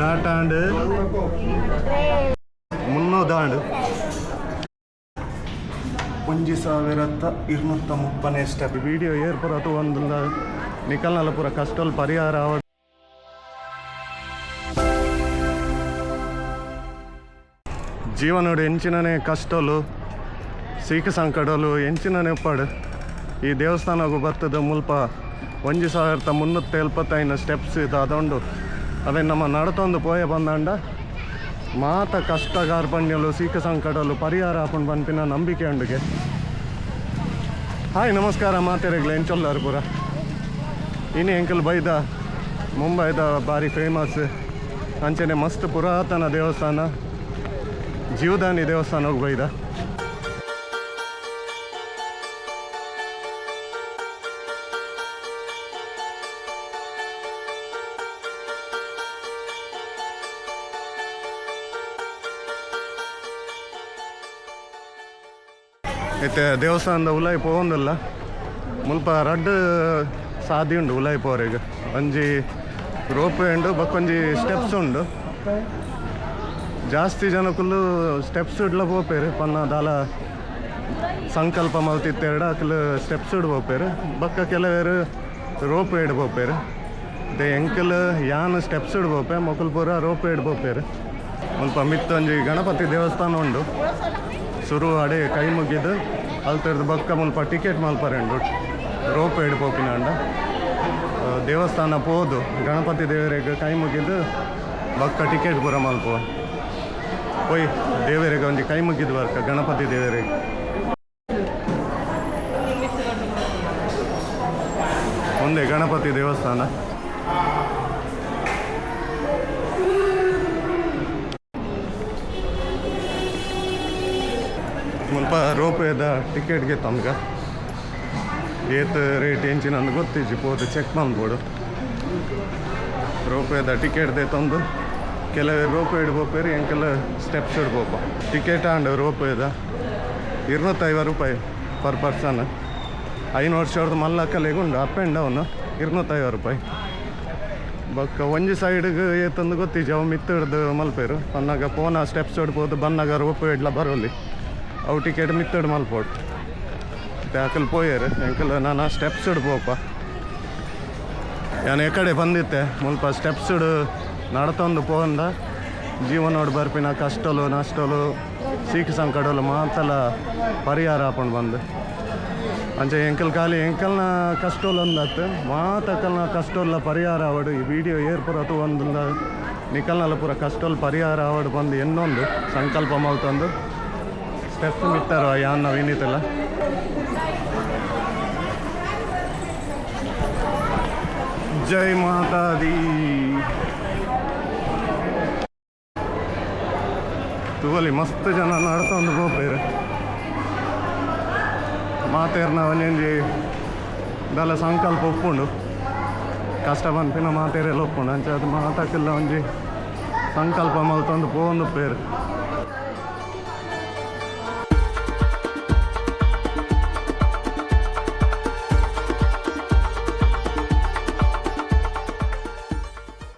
Start ಆಂಡ್ ಮುನ್ನೂದಾಂಡ್. 1230ನೇ step. Video ಏರ್ಪುರ ಒಂದು ನಿಕಲ್ನಲ್ಲ ಪೂರ ಕಷ್ಟಲ್ ಪರಿಹಾರ ಆವಡ್. ಜೀವನೋಡು ಎಂಚಿನನೇ ಕಷ್ಟಲು, ಸೀಕ ಸಂಕಡಲು ಎಂಚಿನನೇ ಉಪ್ಪಾಡು, ಈ ದೇವಸ್ಥಾನಗು ಬರ್ತದ. ಮುಲ್ಪ 1375 ಸ್ಟೆಪ್ಸ್ ಇದು ಅದೊಂಡು. ಅವೇ ನಮ್ಮ ನಡತೊಂದು ಪೋಯ ಬಂದಾಂಡ ಮಾತ ಕಷ್ಟ ಕಾರ್ಪಣ್ಯಲು, ಸೀಕ ಸಂಕಟಲು ಪರಿಹಾರ ಆಪುಂಡು ಪನ್ಪಿನ ನಂಬಿಕೆ ಉಂಡುಗೆ. ಹಾಯ್, ನಮಸ್ಕಾರ ಮಾತೆರೆಗ್ಲ. ಎಂಚೊಲ್ಲಾರು ಪೂರ? ಇನಿ ಎಂಕಲ್ ಬೈದ ಮುಂಬೈದ ಬಾರಿ ಫೇಮಸ್ ಅಂಚನೆ ಮಸ್ತ್ ಪುರಾತನ ದೇವಸ್ಥಾನ ಜೀವದಾನಿ ದೇವಸ್ಥಾನಕ್ಕೆ ಬೈದ. ಇತ್ತೆ ದೇವಸ್ಥಾನದ ಉಲಾಯಿ ಪೋವೊಂದುಲ್ಲ. ಮುಲ್ಪ ರಡ್ಡ್ ಸಾದಿ ಉಂಡು ಉಲಾಯಿ ಪೋರೆಗ್. ಒಂಜಿ ರೋಪ್ ಉಂಡು, ಬೊಕ್ಕೊಂಜಿ ಸ್ಟೆಪ್ಸ್ ಉಂಡು. ಜಾಸ್ತಿ ಜನಕುಲು ಸ್ಟೆಪ್ಸ್ ಇಡ್ಲ ಪೋಪೆರ್. ಪನ್ನ ದಾಲ ಸಂಕಲ್ಪ ಮಲ್ತಿತ್ತೆರಡ ಅಕ್ಲು ಸ್ಟೆಪ್ಸ್ ಇಡ್ ಪೋಪೆರ್. ಬೊಕ್ಕ ಕೆಲವೆರ್ ರೋಪ್ ಇಡ್ ಪೋಪೆರ್. ದೆ ಎಂಕಲ್ ಯಾನ್ ಸ್ಟೆಪ್ಸ್ ಇಡ್ ಪೋಪೆ, ಮೊಕುಲು ಪೂರ ರೋಪ್ ಇಡ್ ಪೋಪೆರ್. ಮುಲ್ಪ ಮಿತ್ತ್ ಒಂಜಿ ಗಣಪತಿ ದೇವಸ್ಥಾನ ಉಂಡು. ಸುರು ಅಡೆ ಕೈ ಮುಗಿದು ಅಲ್ತರ್ದು ಬೊಕ್ಕ ಮುಲ್ಪ ಟಿಕೆಟ್ ಮಲ್ಪರೆ ಉಂಡು. ರೋಪ್ ಇಡ್ ಪೋಪಿನಾಂಡ ದೇವಸ್ಥಾನ ಪೋದು, ಗಣಪತಿ ದೇವರಿಗೆ ಕೈ ಮುಗಿದು, ಬೊಕ್ಕ ಟಿಕೆಟ್ ಪೂರ ಮಲ್ಪುವ. ಪೋಯ್ ದೇವರಿಗೆ ಒಂಜಿ ಕೈ ಮುಗಿದು ಬರ್ಕ, ಗಣಪತಿ ದೇವರಿಗೆ. ಒಂದೇ ಗಣಪತಿ ದೇವಸ್ಥಾನ. ಮುಲ್ಪ ರೋಪೇದ ಟಿಕೆಟ್ಗೆ ತಮ್ಗ ಏತ್ ರೇಟ್ ಎಂಚಿನ ಅಂದ್ ಗೊತ್ತಿಜ್ಜಿ, ಪೋದು ಚೆಕ್ ಮಲ್ಪೊಡು. ರೋಪೇದ ಟಿಕೆಟ್ ತಂದು ಕೆಲವರು ರೋಪ್ ಇಡ್ ಪೋಪೆರ್, ಎಂಕೆಲ್ಲ ಸ್ಟೆಪ್ಸ್ ಇಡ್ ಪೋಪ. ಟಿಕೆಟ್ ಆಂಡ್. ರೋಪೇದ 250 ರೂಪಾಯಿ ಪರ್ ಪರ್ಸನ್. 5 ವರ್ಷ ಮಲ್ಲಕ್ಕಲೆಗ್ ಉಂಡು. ಅಪ್ ಆ್ಯಂಡ್ ಡೌನ್ 250 ರೂಪಾಯಿ. ಬೊಕ್ಕ ಒಂಜಿ ಸೈಡ್ಗೆ ಏತಂದು ಗೊತ್ತಿಜ್ಜಿ, ಅವು ಮಿತ್ತ್ ಹಿಡ್ದು ಮಲ್ಪೆರು. ಪನ್ನಾಗ ಪೋನ ಸ್ಟೆಪ್ಸ್ ಪೋದು, ಬನ್ನಗ ರೋಪ್ ಇಡ್ಲ ಬರೋಲಿ. ಅವು ಟಿಕೆಟ್ ಮಿತ್ತಡ್ ಮಲ್ಪೊಡು. ಅಕಲ್ ಪೋಯೆರ್. ಎಂಕಲ್ ನಾನು ಸ್ಟೆಪ್ಸ್ ಪೋಪ. ಯಾನ್ ಎಕಡೆ ಬಂದಿತ್ತೆ. ಮುಲ್ಪ ಸ್ಟೆಪ್ಸ್ ನಡತೊಂದು ಪೋಂಡ ಜೀವನೋಡು ಬರ್ಪಿನ ಕಷ್ಟಲು, ನಷ್ಟಲು, ಸೀಕು ಸಂಕಟಲು ಮಾತಲ ಪರಿಹಾರ ಆಪುಂಡು ಬಂದು. ಅಂಚ ಎಂಕಲ್ ಖಾಲಿ ಎಂಕಲ್ನ ಕಷ್ಟೋಲು ಒಂದತ್ತು, ಮಾತಕಲ್ನ ಕಷ್ಟೋಲ ಪರಿಹಾರ ಆವಡು. ಈ ವಿಡಿಯೋ ಏರ್ಪುರ ಒಂದು ನಿಕಲ್ನಲ್ಲ ಪೂರ ಕಷ್ಟೋಲ್ ಪರಿಹಾರ ಆವಡು ಬಂದು ಎನ್ನೊಂದು ಸಂಕಲ್ಪ ಮಲ್ತೊಂದು ಸ್ಟೆಪ್ಸ್ ಮಿತ್ತಾರ ಯಾನ್ನ ವಿನೀತಲ್ಲ. ಜೈ ಮಾತಾ ದಿ. ತೂವಲಿ, ಮಸ್ತ್ ಜನ ನಡ್ತೊಂದು ಪೋಪೆರ್. ಮಾತೆರ್ನ ಒಂಜೊಂಜಿ ದಾಲ ಸಂಕಲ್ಪ ಉಪ್ಪುಂಡು. ಕಷ್ಟ ಪನ್ಪಿನ ಮಾತೆರೆಲ್ಲ ಉಪ್ಪುಂಡು. ಅಂಚ ಅದು ಮಾತಕ್ಕೆಲ್ಲ ಒಂಜಿ ಸಂಕಲ್ಪ ಮಲ್ತೊಂದು ಪೋವೊಂದು ಉಪ್ಪೇರು.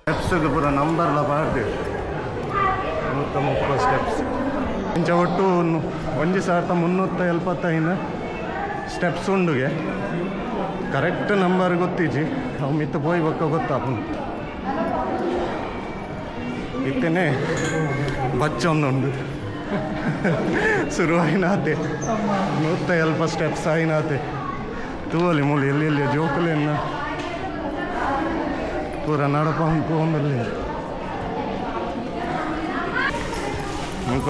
ಸ್ಟೆಪ್ಸ್ಗೆ ಪೂರ ನಂಬರ್ಲ ಪಾಡ್ದು. 130 ಸ್ಟೆಪ್ಸ್. ಇಂಚ ಒಟ್ಟು 1375 ಸ್ಟೆಪ್ಸ್ ಉಂಡುಗೆ. ಕರೆಕ್ಟ್ ನಂಬರ್ ಗೊತ್ತಿಜ್ಜಿ, ಅವು ಮಿತ್ತು ಪೋಯಿ ಬೊಕ್ಕ ಗೊತ್ತಾಪುಂಡು. ಇತ್ತೇನೆ ಬಚ್ಚೊಂದುಂಡು. ಶುರು ಆಯಿನಾತೆ 170 ಸ್ಟೆಪ್ಸ್ ಆಯಿನಾತೆ. ತೂವಲಿ, ಮೂಲು ಎಲ್ಲಿ ಎಲ್ಲಿ ಜೋಕುಲೆನ್ನ ಪೂರ ನಡಪೊಂದು ಪೋವೊಂದುಲ್ಲೆರ್. ಮುಲ್ಪ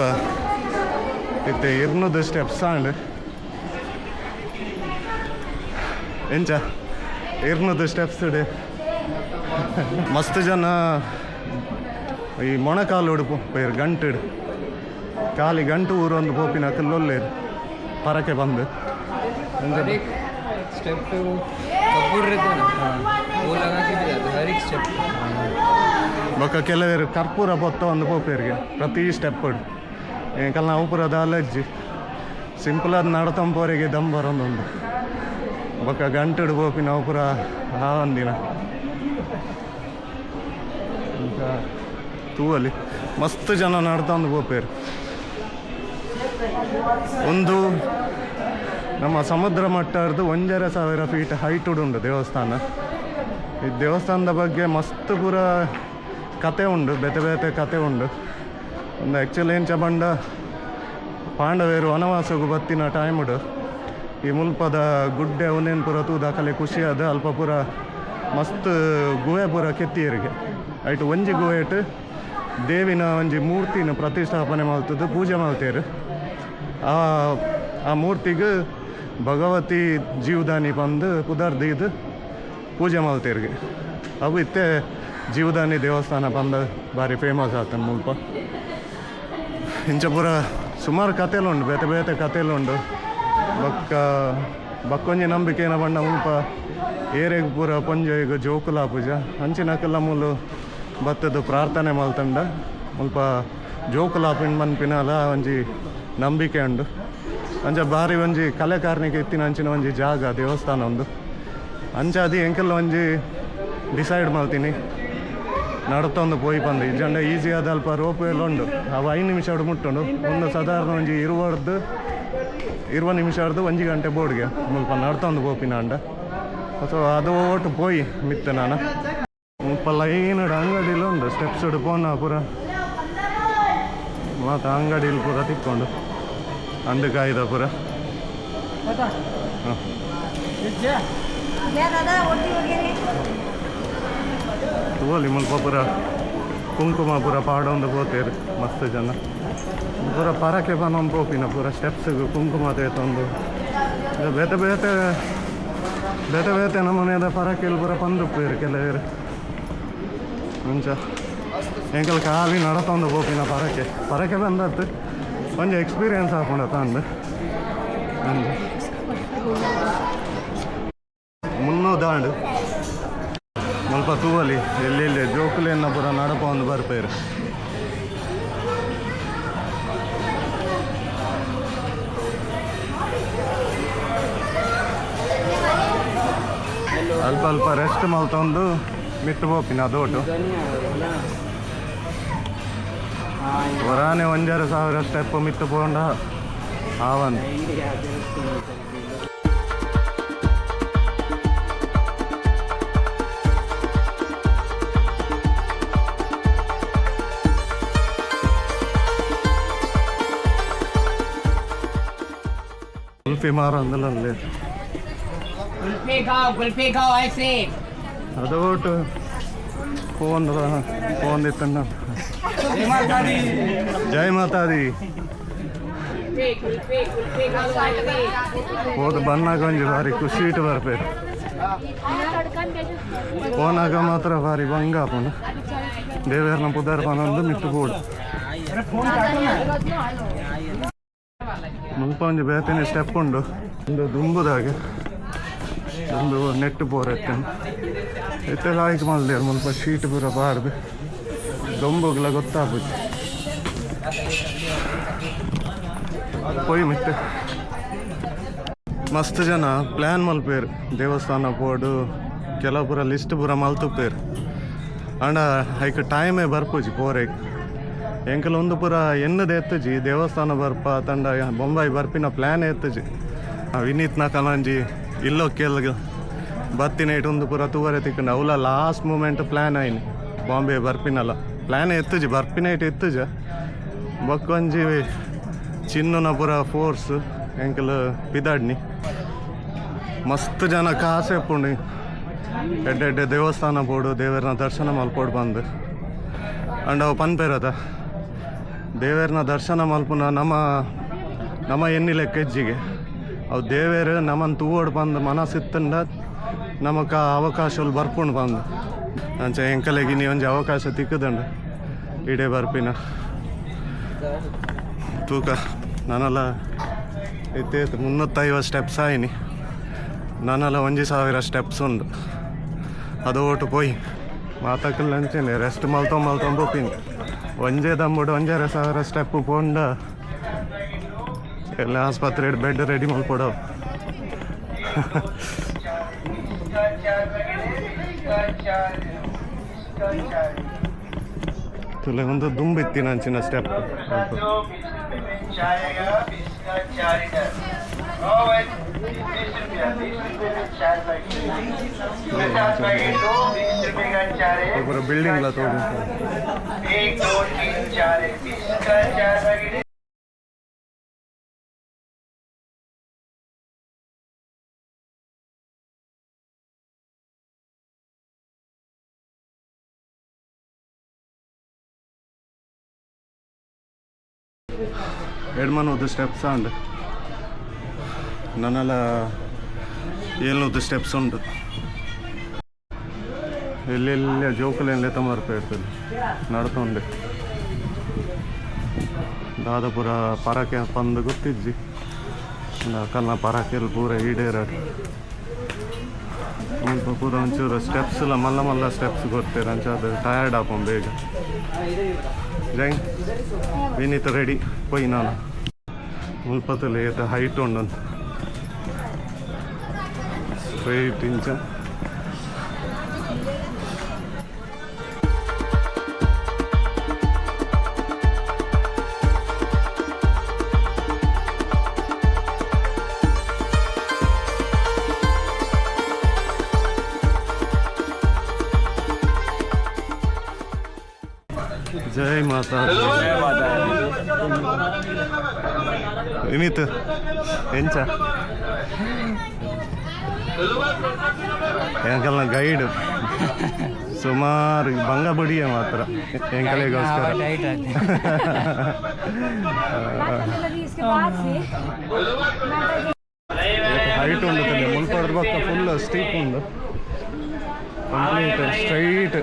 ಇತ್ತೆ 200 ಸ್ಟೆಪ್ಸ್ ಆಂಡ್. ಎಂಚ 200 ಸ್ಟೆಪ್ಸ್? ಮಸ್ತ್ ಜನ ಈ ಮೊಣಕಾಲುಡು ಪೋಪೆರ್ ಗಂಟೆಡ್. ಖಾಲಿ ಗಂಟು ಊರೊಂದು ಪೋಪಿನ ಅಕುಲು ಪರಕೆ ಬಂದು. हर एक स्टेप पे वो कपूर रहता है ना, वो लगा के भी जाते हैं हर एक स्टेप पे. ಬೊಕ್ಕ ಕೆಲವರು ಕರ್ಪೂರ ಪೊತ್ತ ಒಂದು ಪೋಪೆರ್ಗೆ ಪ್ರತಿ ಸ್ಟೆಪ್. ಎಂಕಲ್ನ ಅವು ಪೂರ ದಾಲಜ್ಜಿ. ಸಿಂಪಲ್ ಆದ್ ನಡತಂಪೋರಿಗೆ ದಮ್ ಬರೊಂದುಂಡು. ಬೊಕ್ಕ ಗಂಟೆಡ್ ಪೋಪಿನ ಅವು ಪೂರ ಆವಂದಿನ. ಈಗ ತೂವಲಿ ಮಸ್ತ್ ಜನ ನಡ್ತೊಂದು ಪೋಪೇರು. ಒಂದು ನಮ್ಮ ಸಮುದ್ರ ಮಟ್ಟರ್ದು 1500 ಫೀಟ್ ಹೈಟ್ ಉಂಡು ದೇವಸ್ಥಾನ. ಈ ದೇವಸ್ಥಾನದ ಬಗ್ಗೆ ಮಸ್ತ್ ಪೂರ ಕತೆ ಉಂಡು, ಬೇತೆ ಬೇತೆ ಕತೆ ಉಂಡು. ಒಂದು ಆ್ಯಕ್ಚುಲಿ ಎಂಚ ಪಂಡ ಪಾಂಡವೇರು ವನವಾಸಗು ಬತ್ತಿನ ಟೈಮುಡು ಈ ಮುಲ್ಪದ ಗುಡ್ಡೆ ಉನೇನ್ ಪೂರ ತೂದು ಖುಷಿಯಾದ ಅಲ್ಪ ಪೂರ ಮಸ್ತ್ ಗುಹೆ ಪೂರ ಕೆತ್ತಿಯರಿಗೆ. ಐಟ್ ಒಂಜಿ ಗುಹೆಟ್ ದೇವಿನ ಒಂಜಿ ಮೂರ್ತಿನ ಪ್ರತಿಷ್ಠಾಪನೆ ಮಲ್ತದ್ದು ಪೂಜೆ ಮಲ್ತೇರು. ಆ ಆ ಮೂರ್ತಿಗೆ ಭಗವತಿ ಜೀವದಾನಿ ಪಂದು ಪುದರ್ ದೀದ್ ಪೂಜೆ ಮಲ್ತೇರ್ಗೆ. ಅವು ಇತ್ತೆ ಜೀವದಾನಿ ದೇವಸ್ಥಾನ ಪಂದ ಬಾರಿ ಫೇಮಸ್ ಆತನ ಮುಲ್ಪ. ಇಂಚ ಪೂರ ಸುಮಾರು ಕತೆಲು ಉಂಡು, ಬೇತೆ ಬೇತೆ ಕತೆಲು ಉಂಡು. ಬೊಕ್ಕ ಬಕ್ಕೊಂಜಿ ನಂಬಿಕೆ ಏನ ಪಂಡ ಮುಲ್ಪ ಏರೆಗ್ ಪೂರ ಪೊಂಜೊಯ್ಗ್ ಜೋಕುಲ ಪೂಜ ಅಂಚಿನಕಲ್ಲ ಮೂಲು ಬತ್ತದು ಪ್ರಾರ್ಥನೆ ಮಲ್ತಂಡ ಮುಲ್ಪ ಜೋಕುಲ ಪನ್ಪಿನಲ ಒಂಜಿ ನಂಬಿಕೆ ಉಂಡು. ಅಂಚ ಬಾರಿ ಒಂಜಿ ಕಲೆ ಕಾರ್ಣಿಕ ಇತ್ತಿನ ಅಂಚಿನ ಒಂಜಿ ಜಾಗ ದೇವಸ್ಥಾನ ಉಂದು. ಅಂಚ ಅದು ಎಂಕಲ್ ಒಂಜಿ ಡಿಸೈಡ್ ಮಲ್ತೀನಿ ನಡತೊಂದು ಪೋಯಿ ಪಂದು. ಇಜ್ಜಂಡ ಈಸಿ ಆದ ಅಲ್ಪ ರೋಪ್ ವೇಲ್ ಉಂಡು, ಅವು 5 ನಿಮಿಷ ಮುಟ್ಟುಂಡು. ಒಂದು ಸಾಧಾರಣ ಒಂಜಿ 20 ನಿಮಿಷ 1 ಗಂಟೆ ಬೋರ್ಡ್ಗೆ ಮುಲ್ಪ ನಡ್ತೊಂದು ಪೋಪಿನ ಅಂಡ. ಸೊ ಅದು ಓಟು ಪೋಯಿ ಮಿತ್ತ ನಾನು ಮುಲ್ಪ ಲೈನ್ ಅಂಗಡಿಲು ಉಂಡು. ಸ್ಟೆಪ್ಸ್ ಪೋನ ಪೂರ ಮಾತ ಅಂಗಡಿಲು ಪೂರ ತಿಕ್ಕೊಂಡು ಅಂಡು ಕಾಯ್ದ ಪೂರ. ಹಾಂ ತೂವಲಿ ಮುಲ್ಪ ಪೂರ ಕುಂಕುಮ ಪೂರ ಪಾಡೊಂದು ಪೋತೇರು ಮಸ್ತ್ ಜನ. ಪೂರ ಪರಕೆ ಪನೊಂದು ಪೋಪಿನ ಪೂರ ಸ್ಟೆಪ್ಸ್ಗ್ ಕುಂಕುಮ ತೇತೊಂದು ಬೇತೆ ಬೇತೆ ಬೇತೆ ಬೇತೆ ನಮೂನೆದ ಪರಕೆಲ್ ಪೂರ ಪಂದುಪ್ಪೇರು ಕೆಲವೇರು. ಮುಂಚ ಎಂಕಲ್ ಖಾಲಿ ನಡತೊಂದು ಪೋಪಿನ ಪರಕೆ ಪರಕೆ ಬಂದತ್ತು ಒಂಜಿ ಎಕ್ಸ್ಪೀರಿಯನ್ಸ್ ಆಪುಂಡ ತಂದು. ಅಂಚ ಮುನ್ನೂದಾಂಡು ಮುಲ್ಪ ತೂವಲಿ ಎಲ್ಲೆಲ್ಲಿ ಜೋಕುಲೆನ್ನ ಪೂರ ನಡಪೊಂದು ಬರ್ಪೇರು. ಅಲ್ಪ ಅಲ್ಪ ರೆಸ್ಟ್ ಮಲ್ತೊಂದು ಮಿತ್ತು ಪೋಪಿನ ಅದೋಟು. ಹೊರಾನೆ 1500 ಸ್ಟೆಪ್ ಮಿತ್ತು ಪೋಂಡ ಆವನ್. ಕುಲ್ಫಿ ಮಾರಂದಲ್ಲ. कुल्फी खाओ, कुल्फी खाओ ऐसे. ಅದೋಟು ಫೋನ್ ಫೋನ್ ಇತ್ತಣ್ಣ. ಜೈ ಮಾತಾದಿ. कुल्फी कुल्फी कुल्फी खाओ ऐसे. ಹೋದ ಬನ್ನಾಗ ಒಂಜಿ ಭಾರಿ ಖುಷಿ ಇಟ್ಟು ಬರ್ಬೇಕು. ಪೋನಾಗ ಮಾತ್ರ ಭಾರಿ ಬಂಗ ಆಪುಂಡು. ದೇವೇರ್ನ ಪುದರ್ ಪನೊಂದು ಮಿತ್ತು ಬೋಡು. ಮುಲ್ಪ ಒಂಜಿ ಬೇತೆನೆ ಸ್ಟೆಪ್ ಉಂಡು. ಒಂದು ದುಂಬುದಾಗೆ ಒಂದು ನೆಟ್ ಬೋರ್ ಎತ್ತನು ಇತ್ತೆ ಲಾಯ್ಕ್ ಮಲ್ದೇರು. ಮುಲ್ಪ ಶೀಟ್ ಪೂರ ಪಾಡ್ದು ದೊಂಬುಗ್ಲ ಗೊತ್ತಾಪುಜಿ. ಪೋಯಿ ಮಿತ್ತು. ಮಸ್ತ್ ಜನ ಪ್ಲ್ಯಾನ್ ಮಲ್ಪೇರು ದೇವಸ್ಥಾನ ಪೋಡು. ಕೆಲವು ಪೂರ ಲಿಸ್ಟ್ ಪೂರ ಮಲ್ತುಪೇರು. ಆಂಡ ಐಕ್ ಟೈಮೇ ಬರ್ಪುಜಿ ಪೋರೆಗ್. ಎಂಕಲ್ ಒಂದು ಪೂರ ಎನ್ನದ ಎತ್ತುಜಿ ದೇವಸ್ಥಾನ ಬರ್ಪ ತಂಡ ಬೊಂಬಾಯಿ ಬರ್ಪಿನ ಪ್ಲ್ಯಾನ್ ಎತ್ತುಜಿ. ವಿನೀತ್ ನ ಕಲಂಜಿ ಇಲ್ಲೋ ಕೆಲ್ಗ ಬತ್ತಿನ ಇಟ್ಟು ಒಂದು ಪೂರ ತೂವರೆ ತಿಕ್ಕಂಡು. ಅವಲ ಲಾಸ್ಟ್ ಮೂಮೆಂಟ್ ಪ್ಲ್ಯಾನ್ ಆಯ್ನಿ ಬಾಂಬೆ ಬರ್ಪಿನಲ್ಲ. ಪ್ಲ್ಯಾನ್ ಎತ್ತುಜಿ, ಬರ್ಪಿನ ಇಟ್ಟು ಎತ್ತುಜ. ಬೊಕ್ಕೊಂಜಿ ಚಿನ್ನನ ಪೂರ ಫೋರ್ಸ್ ಎಂಕಲ್ ಪಿದಾಡ್ನಿ. ಮಸ್ತ್ ಜನ ಕಾಸೆ ಉಪ್ಪುಂಡು ಎಡ್ಡೆ ಎಡ್ಡೆ ದೇವಸ್ಥಾನ ಬೋಡು ದೇವರನ ದರ್ಶನ ಮಲ್ಪೋಡು ಬಂದು. ಅಂಡ್ ಅವು ಪನ್ಪೇರದ ದೇವರನ ದರ್ಶನ ಮಲ್ಪುನ ನಮ್ಮ ನಮ್ಮ ಎನ್ನಿ ಲೆಕ್ಕ ಹೆಜ್ಜಿಗೆ. ಅವು ದೇವೇರು ನಮ್ಮನ್ನು ತೂವೋಡು ಬಂದು ಮನಸ್ಸಿತ್ತಂಡ ನಮಕ ಅವಕಾಶలు ಬರ್ಪುಂಡು ಬಂದು. ಅಂಚ ಎಂಕಲೆಗ್ ಇನಿ ಒಂಜಿ ಅವಕಾಶ ತಿಕ್ಕುದಂಡ ಇಡೇ ಬರ್ಪಿನ. ತೂಕ ನಾನಲ್ಲ ಇತ್ತೆ 350 ಸ್ಟೆಪ್ಸ್ ಆಯ್ನಿ. ನಾನಲ್ಲ 1000 ಸ್ಟೆಪ್ಸ್ ಉಂಡು. ಅದು ಓಟು ಪೋಯಿ ಮಾತಾಕಲ್ ಅಂಚೆನೆ ರೆಸ್ಟ್ ಮಲ್ತೊ ಮಲ್ತೊಂದು ಪೋಪಿನಿ. ಒಂಜೇ ದಮ್ಮುಡು 1500 ಸ್ಟೆಪ್ ಪೋಂಡ ಎಲ್ಲ ಆಸ್ಪತ್ರೆ ಬೆಡ್ ರೆಡಿ ಮಲ್ಪೊಡವು. ತುಲೆ ಒಂದು ದುಂಬಿತ್ತಿನ ಅಂಚಿನ ಸ್ಟೆಪ್. दो 20 रुपये में चार आएगा, 20 का चार इधर। ओ भाई, 20 रुपया, 20 रुपये में चार पैकेट, 50 पैकेट दो, 20 रुपये का चार है। ಪೂರ ಬಿಲ್ಡಿಂಗ್ ಲ ತೋಜುಂಡು. एक, दो, तीन, चार है, 20 का चार पैकेट है। ಎಡ್ಮನೂದು ಸ್ಟೆಪ್ಸ್ ಅಂಡ್ ನನಲ ಏಳ್ನೂದು ಸ್ಟೆಪ್ಸ್ ಉಂಡು. ಎಲ್ಲೆಲ್ಲ ಜೋಕುಲೆನ್ ಲೆತ ಮರ್ಪೇರ್ತದೆ ನಡ್ತೊಂಡೆ. ದಾದ ಪೂರ ಪರಕೆ ಪಂದ್ ಗೊತ್ತಿಜ್ಜಿ. ಕಲ್ನ ಪರಕೆಲ್ ಪೂರ ಈಡೇರಡ್. ಮುಲ್ಪ ಪೂರ ಒಂಚೂರು ಸ್ಟೆಪ್ಸ್ ಎಲ್ಲ ಮಲ್ಲ ಮಲ್ಲ ಸ್ಟೆಪ್ಸ್ ಗೊತ್ತೇರು. ಅಂಚ ಅದು ಟಯರ್ಡ್ ಆಪಂ ಬೇಗ. ಜೈ ವಿನೀತ್ ರೆಡಿ ಪೋಯಿ. ನಾನು ಮುಲ್ಪತ್ತಲ್ಲಿ ಏತ ಹೈಟ್ ಉಂಡು, ಸ್ಟ್ರೈಟ್ ಇಂಚ. ಜೈ ಮಾತಾ. ಜೈ ಮಾತಾ. ವಿನೀತ್, ಎಂಚ? ಎಂಕಲ್ನ ಗೈಡ್ ಸುಮಾರು ಬಂಗ ಬಡಿಯ ಮಾತ್ರ ಎಂಕಲೆಗೋಸ್ಕರ. ಟೈಟ್ ಆಯ್ತು. इसके बाद से ಹೈಟ್ ಉಂಡು ತಲೆ. ಮುಲ್ಪಡ್ದು ಬೊಕ್ಕ ಫುಲ್ ಸ್ಟೀಪ್ ಉಂಡು, ಕಂಪ್ಲೀಟ್ ಸ್ಟ್ರೈಟ್.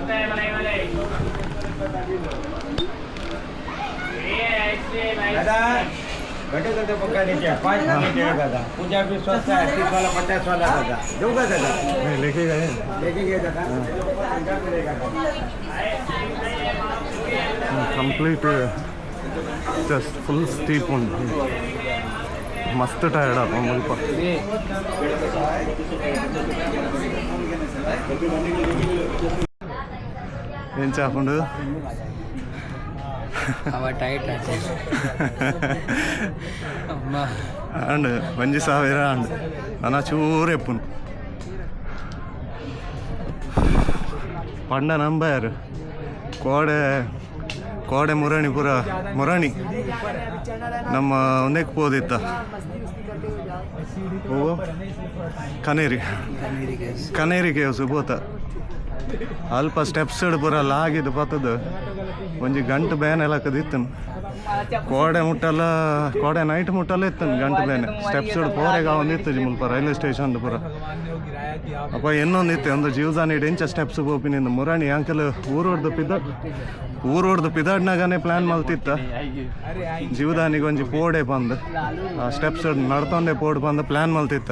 दादा, घटे दादा, पक्का नीचे 5 मिनट है दादा। पूजा भी सस्ता है, 30 वाला, 50 वाला दादा। दूंगा दादा। लेके गए. लेके गए दादा, ठंडा मिलेगा दादा। ಕಂಪ್ಲೀಟ್ ಜಸ್ಟ್ ಫುಲ್ ಸ್ಟೀಪ್ ಉಂಟು. ಮಸ್ತ್ ಟಯರ್ಡ್ ಆಪ ಮುಲ್ಪ. ಎಂಚ ಆಪುಂಡು? ಅವ ಟೈಟ್ ಆಯ್ತು ಅಮ್ಮ. ಅಂಡ್ 1000 ಅಂಡ್ ನನ ಚೂರು ಎಪ್ಪುನು ಪಂಡ ನಂಬಾರು. ಕೋಡೆ ಕೋಡೆ ಮುರಣಿ ಪೂರ ಮುರಣಿ ನಮ್ಮ ಒಂದೇಕ್ ಪೋದಿತ್ತ. ಓ ಕನೇರಿ. ಕನೇರಿ ಕೇವ್ಸ್ ಪೋತ. ಅಲ್ಪ ಸ್ಟೆಪ್ಸ್ ಪೂರ ಲಾಗಿದ್ದು ಪತ್ತದ ಒಂಜಿ ಗಂಟು ಬೇನೆ ಲಕ್ಕದಿತ್ತು. ಕೋಡೆ ಮುಟ್ಟಲ್ಲ, ಕೋಡೆ ನೈಟ್ ಮುಟ್ಟಲ್ಲ ಇತ್ತು ಗಂಟು ಬೇನೆ. ಸ್ಟೆಪ್ಸ್ ಪೋರೆಗ ಒಂದಿತ್ತು ಮುಲ್ಪ ರೈಲ್ವೆ ಸ್ಟೇಷನ್ ಪೂರ. ಅಪ್ಪ ಇನ್ನೊಂದು ಇತ್ತು ಒಂದು ಜೀವದಾನಿ ಇಂಚ ಸ್ಟೆಪ್ಸ್ ಪೋಪಿನಿಂದ. ಮುರಾಣಿ ಅಂಕಲ್ ಊರೋಡ್ದು ಪಿದ ಊರೋಡ್ದು ಪಿದಾಡ್ನಾಗನೆ ಪ್ಲಾನ್ ಮಲ್ತಿತ್ತ, ಜೀವದಾನಿಗೆ ಒಂಜಿ ಪೋಡೆ ಬಂದು ಆ ಸ್ಟೆಪ್ಸ್ ನಡ್ತೊಂಡೆ ಪೋಡ್ ಬಂದು ಪ್ಲಾನ್ ಮಲ್ತಿತ್ತ.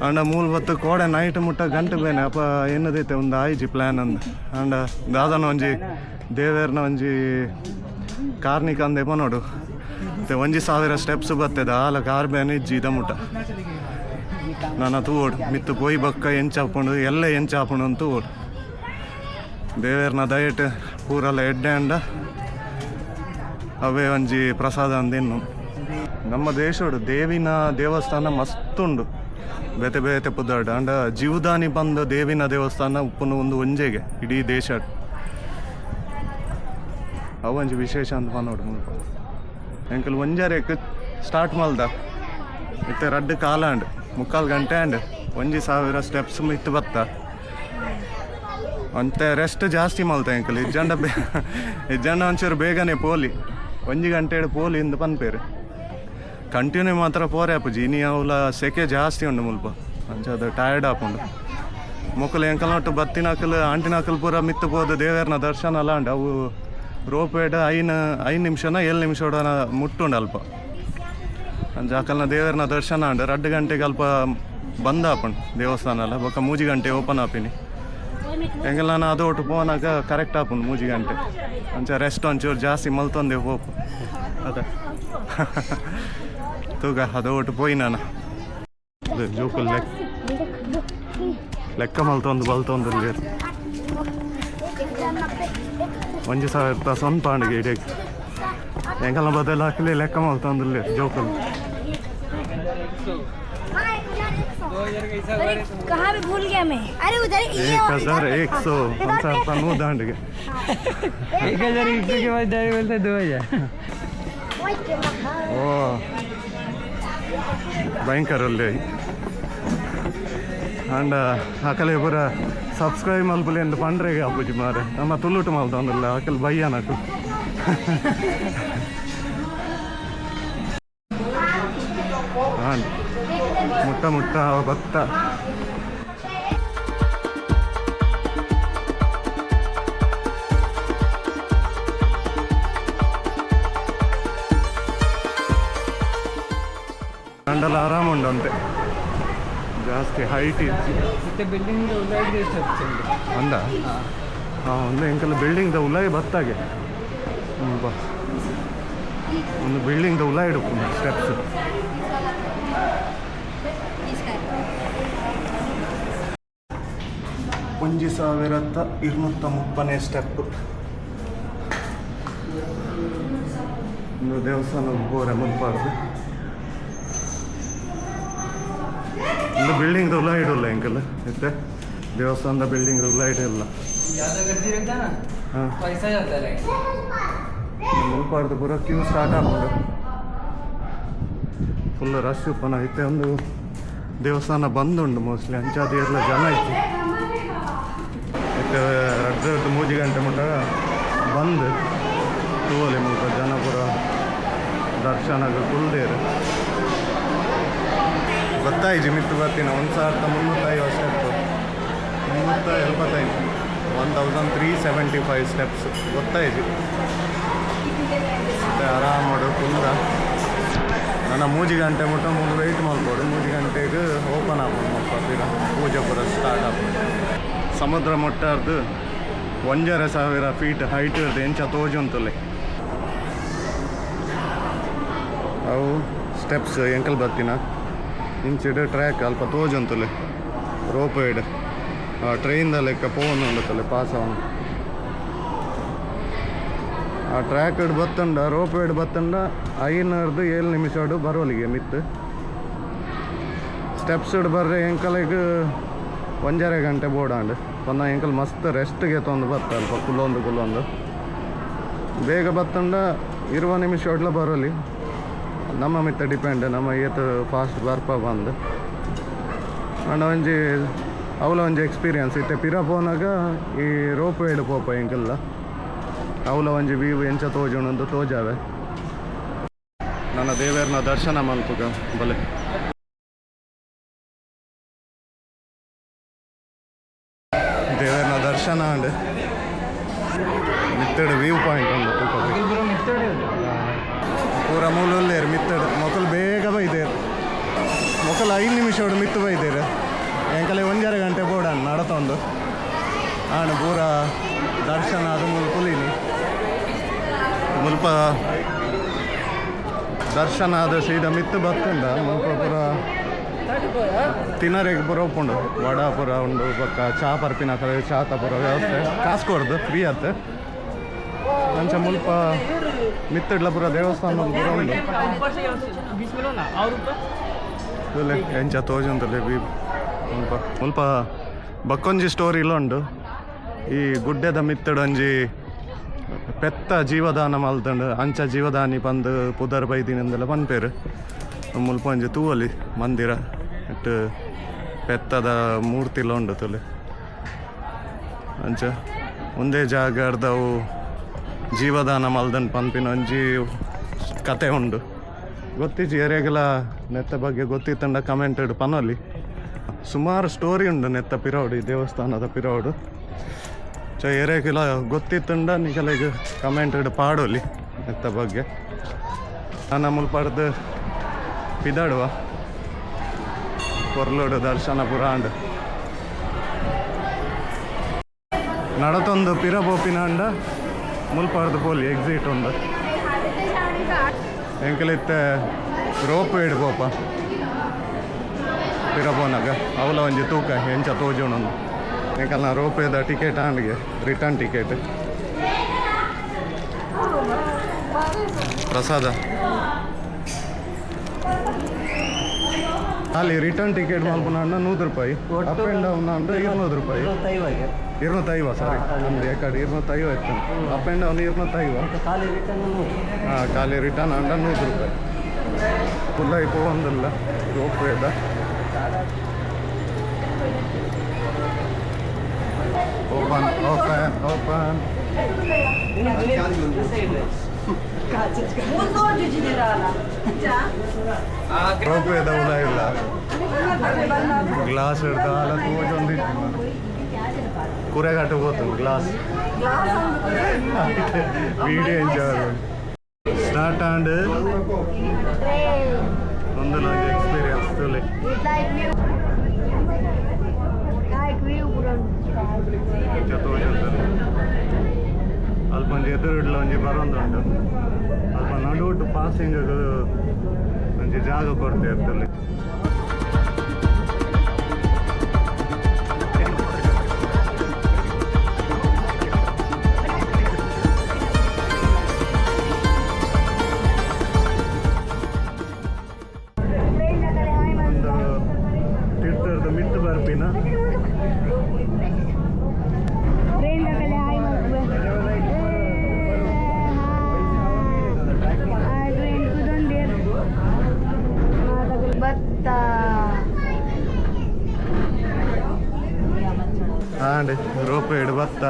ಅಂಡ ಮೂಲ್ ಬತ್ತು ಕೋಡೆ ನೈಟ್ ಮುಟ್ಟ ಗಂಟೆ ಬೇನೆ. ಅಪ್ಪ ಏನದೈತೆ ಒಂದು ಆಯ್ಜಿ ಪ್ಲಾನ್ ಅಂದ್. ಅಂಡ ದಾದನ ಒಂಜಿ ದೇವೇರ್ನ ಒಂಜಿ ಕಾರ್ನಿಕ ಅಂದೆ ನೋಡು. ಮತ್ತೆ 1000 ಸ್ಟೆಪ್ಸ್ ಬರ್ತದೆ. ಆಲ ಕಾರ್ ಬೇನೆ ಇಜ್ಜಿ ಇದ ಮುಟ್ಟ. ನಾನು ತೂವೋಡು ಮಿತ್ತು ಪೋಯಿ ಬಕ್ಕ ಎಂಚ ಆಪುಂಡು, ಎಲ್ಲ ಎಂಚ ಆಪುಂಡು ಅಂತ ತೂವೋಡು. ದೇವೇರ್ನ ದಯಟ್ ಪೂರೆಲ್ಲ ಎಡ್ಡೆ ಅಂಡ ಅವೇ ಒಂಜಿ ಪ್ರಸಾದ ಅಂದಿನ್ನು. ನಮ್ಮ ದೇಶಡು ದೇವಿನ ದೇವಸ್ಥಾನ ಮಸ್ತ್ ಉಂಡು, ಬೇತೆ ಬೇತೆ ಪುದಾಡ್. ಅಂಡ ಜೀವದಾನಿ ಬಂದ ದೇವಿನ ದೇವಸ್ಥಾನ ಉಪ್ಪುನು ಒಂದು ಒಂಜೆಗೆ ಇಡೀ ದೇಶ. ಅವು ಒಂಜಿ ವಿಶೇಷ ಅಂತ ಪನೋಡು. ಮುಲ್ಪ ಎಂಕಲ್ ಒಂಜಾರೇಕ್ ಸ್ಟಾರ್ಟ್ ಮಲ್ದ, ಇತ್ತೆ ರಡ್ಡ್ ಕಾಲ ಅಂಡ್ ಮುಕ್ಕಾಲು ಗಂಟೆ ಅಂಡ್. 1000 ಸ್ಟೆಪ್ಸ್ ಮಿತ್ತು ಬತ್ತ. ಅಂತೆ ರೆಸ್ಟ್ ಜಾಸ್ತಿ ಮಲ್ತ ಎಂಕಲ್. ಇಜ್ಜಂಡ ಇಜ್ಜಂಡ ಒಂಚೂರು ಬೇಗನೆ ಪೋಲಿ, 1 ಗಂಟೆ ಪೋಲಿ ಇಂದು ಪನ್ಪೇರು. ಕಂಟಿನ್ಯೂ ಮಾತ್ರ ಪೋರೆ ಆಪುಜಿ. ಇನಿ ಅವಲ ಸೆಕೆ ಜಾಸ್ತಿ ಉಂಡು ಮುಲ್ಪ. ಅಂಚ ಅದು ಟಯರ್ಡ್ ಆಪುಂಡು. ಮೊಕಲು ಎಂಕಲ್ನೊಟ್ಟು ಬತ್ತಿನಕಲ್ ಆಂಟಿನಕಲ್ ಪೂರ ಮಿತ್ತು ಪೋದು ದೇವೇರ್ನ ದರ್ಶನ ಅಲ್ಲ ಅಂಡ್. ಅವು ರೋಪೇಡ್ ಐನ್ 5 ನಿಮಿಷನ 7 ನಿಮಿಷ ಮುಟ್ಟುಂಡು ಅಲ್ಪ. ಅಂಚ ಅಕಲ್ನ ದೇವೇರ್ನ ದರ್ಶನ ಅಂಡ್. 2 ಗಂಟೆಗೆ ಅಲ್ಪ ಬಂದ್ ಆಪುಂಡು ದೇವಸ್ಥಾನ ಅಲ್ಲ. ಬೊಕ್ಕ 3 ಗಂಟೆ ಓಪನ್ ಆಪಿನಿ. ಎಂಕಲ್ ನಾನು ಅದು ಒಟ್ಟು ಪೋನಾಗ ಕರೆಕ್ಟ್ ಆಪುಂಡು 3 ಗಂಟೆ. ಅಂಚ ರೆಸ್ಟ್ ಒಂಚೂರು ಜಾಸ್ತಿ ಮಲ್ತೊಂದೆ ಪೋಪು ಅದ. ತೂಗ ಅದು ಒಟ್ಟು ಪೋಯಿ ನಾನು ಜೋಕುಲ್ ಲೆಕ್ಕ ಲೆಕ್ಕ ಮಲ್ತೊಂದು ಬಲ್ತೊಂದು. 190. ಒಂಜಿ ಸಾವಿರದ ಸ್ವಂತ ಆಂಡ್ಗೆ ಇಡೀ ಎಂಕಲ್ನ ಬದಲು ಹಾಕಲಿ ಲೆಕ್ಕ ಮಲ್ತೊಂದುಲ್ಲೆರ್ ಜೋಕುಲು. अरे कहाँ पे भूल गया मैं। अरे उधर ये 1100, 1100 ಆಂಡ್ಗೆ. 1100 के बाद डायरेक्ट बोलते 2000. ಓ ಭಯಂಕರ ಅಲ್ಲಿ. ಆಂಡ ಅಕಲೆ ಪೂರ ಸಬ್ಸ್ಕ್ರೈಬ್ ಮಲ್ಪುಲೆ ಎಂದು ಪಂಡ್ರೆಗೆ ಅಪ್ಪುಜಿ ಮಾರೆ. ನಮ್ಮ ತುಳುಟು ಮಲ್ತೊಂದುಲ್ಲ ಅಕಲ್ ಬಯ್ಯನಕು. ಹಾಂ, ಮುಟ್ಟ ಮುಟ್ಟ ಭತ್ತ. ಅಂಡಲ ಆರಾಮ ಉಂಡು ಅಂತೆ, ಜಾಸ್ತಿ ಹೈಟ್ ಇಜ್ಜಿ. ಮತ್ತೆ ಬಿಲ್ಡಿಂಗ್ ಉಳ್ಳಾಗಿ ಸ್ಟೆಪ್ಸ್ ಉಂಟು. ಅಂದ ಹಾಂ, ಒಂದು ಎಂಕಲ್ ಬಿಲ್ಡಿಂಗ್ದ ಉಲಾಯಿ ಬತ್ತಾಗೆ ಬಾ. ಒಂದು ಬಿಲ್ಡಿಂಗ್ದ ಉಲಾಯಿ ಇಡುಪ್ಪುಂಡು ಸ್ಟೆಪ್ಸ್. 1230ನೇ ಸ್ಟೆಪ್. ಒಂದು ದೇವಸ್ಥಾನ ಬೋರೆ ಮುಲ್ಪಾರ್ದು. ಒಂದು ಬಿಲ್ಡಿಂಗ್ ಉಲಾಯಿ ಇಡಲ್ಲ ಎಂಕಲ್ ಇತ್ತೆ ದೇವಸ್ಥಾನದ ಬಿಲ್ಡಿಂಗ್ ಉಲಾಯಿ ಇಲ್ಲ. ज़्यादा गर्दी रहता है ना, ಹಾಂ. पैसा जाता है. ಮುಲ್ಪಾರ್ದು ಪೂರ ಕ್ಯೂ ಸ್ಟಾರ್ಟ್ ಆಪುಂಡು. ಫುಲ್ ರಶ್ ಉಪ್ಪನ. ಇತ್ತೆ ಒಂದು ದೇವಸ್ಥಾನ ಬಂದ್ ಉಂಡು ಮೋಸ್ಟ್ಲಿ, ಅಂಚಾದ ಎಲ್ಲ ಜನ ಇತ್ತು. ಇತ್ತೆ ರಡ್ಡ್ ರಡ್ಡ್ ಮೂಜಿ ಗಂಟೆ ಮುಟ್ಟ ಬಂದ್. ತೂವೊಲಿ, ಮುಲ್ಪ ಜನ ಪೂರ ದರ್ಶನಗ್ ಕುಲ್ದೇರ್. ಗೊತ್ತಾಯ್ಜಿ ಮಿತ್ತು ಬತ್ತಿನ. 1350 ಸ್ಟೆಪ್, 375, 1375 ಸ್ಟೆಪ್ಸ್. ಗೊತ್ತಾಯ್ಜಿ. ಮತ್ತೆ ಆರಾಮಡು ಕುಂದ ನನ್ನ ಮೂಜಿ ಗಂಟೆ ಮುಟ್ಟ ಮೂರು ವೆಯ್ಟ್ ಮಲ್ಪೊಡು. ಮೂಜಿ ಗಂಟೆಗೆ ಓಪನ್ ಆಪುಂಡು ಮುಲ್ಪ ಪಿರ ಪೂಜೆ ಪೂರ ಸ್ಟಾರ್ಟ್ ಆಪುಂಡು. ಸಮುದ್ರ ಮೊಟ್ಟಾರ್ದು 1500 ಫೀಟ್ ಹೈಟ್ ಇರ್ದು ಎಂಚ ತೋಜುಂತುಲೆ ಅವು ಸ್ಟೆಪ್ಸ್. ಎಂಕಲ್ ಬತ್ತಿನ ಇಂಚಿಡ್ ಟ್ರ್ಯಾಕ್ ಅಲ್ಪ ತೋಜುಂತುಲೆ. ರೋಪ್ ವೇಡ್ ಟ್ರೈನ್ದ ಲೆಕ್ಕ ಪೋವೊಂದುಂಡು ಪಾಸ್ ಅವನು. ಆ ಟ್ರ್ಯಾಕ್ ಬತ್ತಂಡ, ರೋಪ್ ವೇಡ್ ಬತ್ತಂಡ 5ರ್ದು 7 ನಿಮಿಷಡು ಬರೋಲಿಗೆ ಮಿತ್ತು. ಸ್ಟೆಪ್ಸ್ ಬರ್ರೆ ಎಂಕಲೆಗ್ ಒಂಜರೆ ಗಂಟೆ ಬೋಡಾಂಡ್ ಪಂಡ ಎಂಕಲ್ ಮಸ್ತ್ ರೆಸ್ಟ್ಗೆ ತೊಂದು ಬತ್ತ ಅಲ್ಪ ಕುಲ್ಲೊಂದು ಕುಲ್ಲೊಂದು. ಬೇಗ ಬತ್ತಂಡ 20 ನಿಮಿಷ ಒಡ್ಲ ಬರೋಲಿ. ನಮ್ಮ ಮಿತ್ತ ಡಿಪೆಂಡ್, ನಮ್ಮ ಏತ್ ಫಾಸ್ಟ್ ಬರ್ಪ ಬಂದು. ಆಂಡ ಒಂಜಿ ಅವಲ ಒಂಜಿ ಎಕ್ಸ್ಪೀರಿಯನ್ಸ್. ಇತ್ತೆ ಪಿರ ಪೋನಾಗ ಈ ರೋಪ್ ವೇಡ್ ಪೋಪ ಎಂಕಲ್ಲ. ಅವಲ ಒಂಜಿ ವ್ಯೂ ಎಂಚ ತೋಜುಂಡು ತೋಜಾವೆ. ನನ್ನ ದೇವೇರ್ನ ದರ್ಶನ ಮಲ್ಪುಗ ಬಲೆ. ದೇವೇರ್ನ ದರ್ಶನ ಅಂಡ್ ಮಿತ್ತಡು ವ್ಯೂ ಪಾಯಿಂಟ್ ಉಂಡು ತೂಕ. ಪೂರ ಮೂಲುಲ್ಲೇರು ಮಿತ್ತಡು. ಮೊಕಲು ಬೇಗ ಬೈದೇರು. ಮೊಕಲು 5 ನಿಮಿಷೋಡು ಮಿತ್ತು ಬೈದೇರು. ಎಂಕಲೆ ಒಂಜರೆ ಗಂಟೆ ಬೋಡಾನ್ ನಡತೊಂದು. ಆಂಡ್ ಪೂರ ದರ್ಶನ ಅದು ಮೂಲು ಕುಲಿನಿ. ಮುಲ್ಪ ದರ್ಶನ ಆದ ಸೀದಾ ಮಿತ್ತು ಬತ್ತುಂಡ ಮುಲ್ಪ ಪೂರ ತಿನ್ನರೆಗ್ ಪೂರ ಉಪ್ಪುಂಡು. ವಡ ಪೂರ ಉಂಡು, ಬೊಕ್ಕ ಚಾ ಪರ್ಪಿನ ಕಡೆ ಚಾತ ಪೂರ ವ್ಯವಸ್ಥೆ. ಕಾಸು ಕೊರ್ದು, ಫ್ರೀ ಆತ್. ಅಂಚ ಮುಲ್ಪ ಮಿತ್ತಡ್ಲ ಪೂರ ದೇವಸ್ಥಾನ ಪೂರ ಉಂಡು. ತೂಲೆ ಎಂಚ ತೋಜುಂತುಲೆ ಬಿ ಮುಲ್ಪ. ಮುಲ್ಪ ಬಕ್ಕೊಂಜಿ ಸ್ಟೋರಿ ಇಲ್ಲ ಉಂಡು. ಈ ಗುಡ್ಡೆದ ಮಿತ್ತಡೊಂಜಿ ಪೆತ್ತ ಜೀವದಾನ ಮಲ್ತಂಡು, ಅಂಚ ಜೀವದಾನಿ ಪಂದ್ ಪುದರ್ ಬೈದಿನಂದೆಲ್ಲ ಪನ್ಪೇರು. ಮುಲ್ಪ ಒಂಜಿ ತೂವೊಲಿ ಮಂದಿರ ಇಟ್ಟು ಪೆತ್ತದ ಮೂರ್ತಿಲ ಉಂಡು ತುಲೆ. ಅಂಚ ಒಂದೇ ಜಾಗರ್ದವು ಜೀವದಾನ ಮಲ್ದನ್ ಪನ್ಪಿನ ಒಂಜಿ ಕತೆ ಉಂಡು. ಗೊತ್ತಿಜ್ಜಿ, ಎರೆಗಲ ನೆತ್ತ ಬಗ್ಗೆ ಗೊತ್ತಿತ್ತಂಡ ಕಮೆಂಟ್ ಪನೊಲಿ. ಸುಮಾರು ಸ್ಟೋರಿ ಉಂಡು ನೆತ್ತ ಪಿರವಡು, ಈ ದೇವಸ್ಥಾನದ ಪಿರವಡು. ಚ ಎರೆಗಲ ಗೊತ್ತಿತ್ತಂಡ ನಿಕಲೆಗ್ ಕಮೆಂಟ್ ಪಾಡೊಲಿ ನೆತ್ತ ಬಗ್ಗೆ. ನಾನು ಮುಲ್ಪಡ್ದು ಪಿದಾಡುವ. ಪೊರ್ಲುಡು ದರ್ಶನ ಪುರ ಆಂಡ್. ನಡತೊಂದು ಪಿರ ಪೋಪಿನ ಅಂಡ ಮುಲ್ಪಡ್ದು ಪೋಲಿ ಎಕ್ಸಿಟ್ ಉಂಡು. ಎಂಕಲಿತ್ತೆ ರೋಪ್ ವೇಡ್ ಪೋಪ ಪಿರ ಪೋನಾಗ. ಅವಲ ಒಂಜಿ ತೂಕ ಎಂಚ ತೋಜುಂಡು. ಎಂಕಲ್ನ ರೋಪ್ ವೇದ ಟಿಕೆಟ್ ಆಂಡ್ಗೆ, ರಿಟರ್ನ್ ಟಿಕೆಟ್. ಪ್ರಸಾದ. ಅಲ್ಲಿ ರಿಟರ್ನ್ ಟಿಕೆಟ್ ಮಲ್ಪುನ 100 ರೂಪಾಯಿ, ಅಪ್ ಆ್ಯಂಡ್ ಡೌನ್ ಅಂದ್ರೆ 200 ರೂಪಾಯಿ. 250, ಸಾರಿ, ನಮ್ದು ಯಾಕಡೆ 250 ಇತ್ತು. Up and down 250. ಹಾಂ, ಖಾಲಿ ರಿಟರ್ನ್ ಅಂಡ 100 ರೂಪಾಯಿ. ಫುಲ್ ಪೋವೊಂದಿಲ್ಲ ರೋಪ್ ವೇದ. Open, open, open. ರೋಪ್ ವೇದ ಉಲ ಇಲ್ಲ. ಗ್ಲಾಸ್ ಹಿಡ್ದ ಅಲ್ಲ ತೋಜೊಂದು ಕುರೆಘಾಟ ಹೋತು. ಗ್ಲಾಸ್ ವಿಡಿಯೋ ಎಂಜಾಯ್ ಸ್ಟಾರ್ಟ್ ಆಂಡ್ ಒಂದು ಎಕ್ಸ್ಪೀರಿಯನ್ಸ್ ತುಲೆ. ಲೈಕ್ ವ್ಯೂ ಪೂರ. ಇಂಚ ತೋಜುಂಡು. ಅಲ್ಪ ಒಂಜಿ ಎದುರುಡ್ಲ ಒಂಜಿ ಬರೊಂದುಂಡು. ಅಲ್ಪ ನಡುಟು ಪಾಸಿಂಗ್ ಒಂಜಿ ಜಾಗ ಕೊಡ್ತೇವೆ ಇರ್ತಲ್ಲಿ. ಒಂದು ತಿರ್ತದ ಮಿತ್ತು ಬರ್ಪಿನ. ಟ್ರೈನ್ ದಾಖಲೆ ಹಾಯ್ ಮಲ್ಪುವೆ. ಟ್ರೈನ್ ಕುದೊಂದೇರ್ ಬತ್ತ. ಆಂಡ್ ರೋಪ್ ಇಡ್ ಬತ್ತ.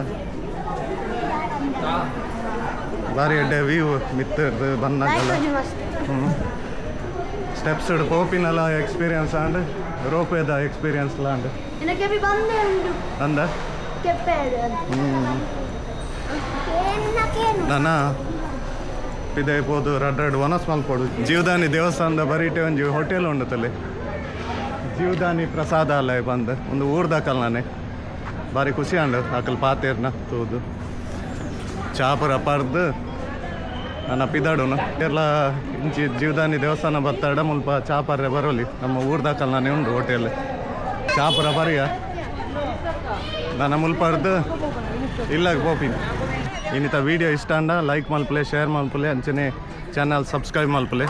ಬಾರಿ ಎಡ್ಡೆ ವ್ಯೂ ಮಿತ್ತು ಬಂದಾಗಲ್ಲ. ಸ್ಟೆಪ್ಸ್ ಪೋಪಿನಲ್ಲ ಎಕ್ಸ್ಪೀರಿಯನ್ಸ್ ಆಂಡ್ ರೋಪ್ ವೇದ ಎಕ್ಸ್ಪೀರಿಯನ್ಸ್ ಲಾಂಡ್. എനിക്ക് ಬಂದೆ ಉಂಟು. ಅಂದ. ಕೆಪ್ಪೆ. ನನ್ನ ಪಿದೈ ಪೋದು ರಡ್ ರಡ್ ವನಸ್ ಮಲ್ಪೊಡು. ಜೀವದಾನಿ ದೇವಸ್ಥಾನದ ಬರೀಟೆ ಒಂಜಿ ಹೋಟೆಲ್ ಉಂಡು ತಲೆ, ಜೀವದಾನಿ ಪ್ರಸಾದಾಲಯ ಬಂದು. ಒಂದು ಊರ್ದಾಕಲ್ ನಾನೆ ಬಾರಿ ಖುಷಿ ಆಂಡ್ ಅಕಲ್ ಪಾತೇರ್ನ ತೂದು. ಚಾಪುರ ಪರ್ದು ನನ್ನ ಪಿದಾಡುನು ಕೇರಳ. ಇಂಚಿ ಜೀವದಾನಿ ದೇವಸ್ಥಾನ ಬತ್ತಾಡ ಮುಲ್ಪ ಚಾಪರ್ರೆ ಬರೋಲಿ. ನಮ್ಮ ಊರ್ದಾಕಲ್ ನಾನೇ ಉಂಡು ಹೋಟೆಲ್. ಚಾಪುರ ಬರಿಯ ನನ್ನ ಮುಲ್ಪರ್ದು ಇಲ್ಲಾಗ ಪೋಪಿನಿ. ಇನ್ನಿತ ವಿಡಿಯೋ ಇಷ್ಟ ಅಂಡ ಲೈಕ್ ಮಲ್ಪಲೆ, ಶೇರ್ ಮಲ್ಪಲೆ, ಅಂಚನೆ ಚಾನಲ್ ಸಬ್ಸ್ಕ್ರೈಬ್ ಮಲ್ಪಲೆ.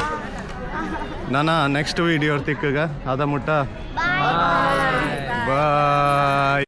ನನ್ನ ನೆಕ್ಸ್ಟ್ ವಿಡಿಯೋ ತಿಕ್ಕಗ ಅದ ಮುಟ್ಟ ಬಾಯ್.